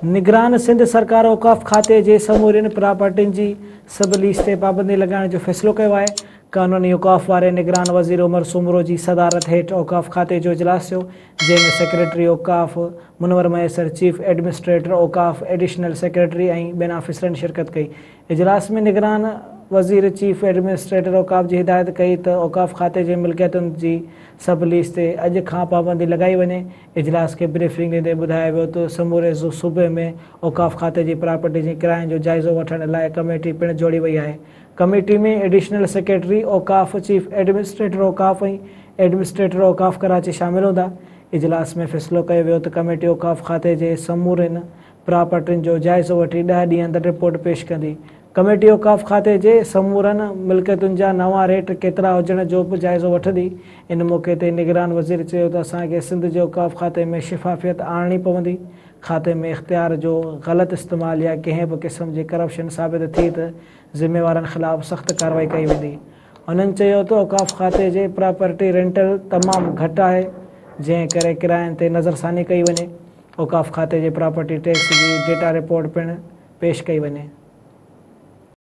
نگران سنڌ سرڪار اوقاف کاتي جي سمورين پراپرٽين جي سب ليز تي پابندي لڳائڻ جو فيصلو ڪيو آهي. قانون ۽ اوقاف واري نگران وزير عمر سومرو جي صدارت هيٺ اوقاف کاتي جو اجلاس ٿيو، جنهن ۾ سيڪريٽري اوقاف منور مهيسر، چيف ايڊمنسٽريٽر اوقاف، ايڊيشنل سيڪريٽري ۽ ٻين آفيسرن شرڪت ڪئي. اجلاس ۾ نگران وزير چيف ايڊمنسٽريٽر اوقاف جي هدايت ڪئي ته اوقاف کاتي جي ملڪيتن جي سب ليز تي اڄ کان پابندي لڳائي وڃي. اجلاس کي بريفنگ ڏيندي ٻڌايو ويو ته سموري صوبي ۾ اوقاف کاتي جي پراپرٽي جي ڪراين جو جائزو وٺڻ لاء ڪميٽي پڻ جوڙي وئي آهي. ڪميٽي ۾ ايڊيشنل سيڪريٽري اوقاف، چيف ايڊمنسٽريٽر اوقاف ۽ ايڊمنسٽريٽر اوقاف ڪراچي شامل هوندا. اجلاس ۾ فيصلو ڪيو ويو ته ڪميٽي اوقاف کاتي جي سمورين پراپرٽين جو جائزو وٺي ڏهه ڏينهن اندر رپورٽ پيش ڪندي. ڪميٽي اوقاف کاتي جي سمورن ملڪيتن جا نوان ريٽ ڪيترا هجڻ جو به جائزو وٺندي. ان موقعي تي نگران وزير چيو ته اسان کي سنڌ جي اوقاف کاتي ۾ شفافيت آڻڻي پوندي، کاتي ۾ اختيار جو غلط استعمال يا ڪنهن به قسم جي ڪرپشن ثابت ٿي ته ذميوارن خلاف سخت ڪارروائي ڪئي ويندي. هنن چيو ته اوقاف کاتي جي پراپرٽي رينٽل تمام گهٽ آهي جنهن ڪري ڪراين تي نظرثاني ڪئي وڃي. اوقاف کاتي جي پراپرٽي ٽيڪس جي ڊيٽا رپورٽ پڻ پيش ڪئي وڃي.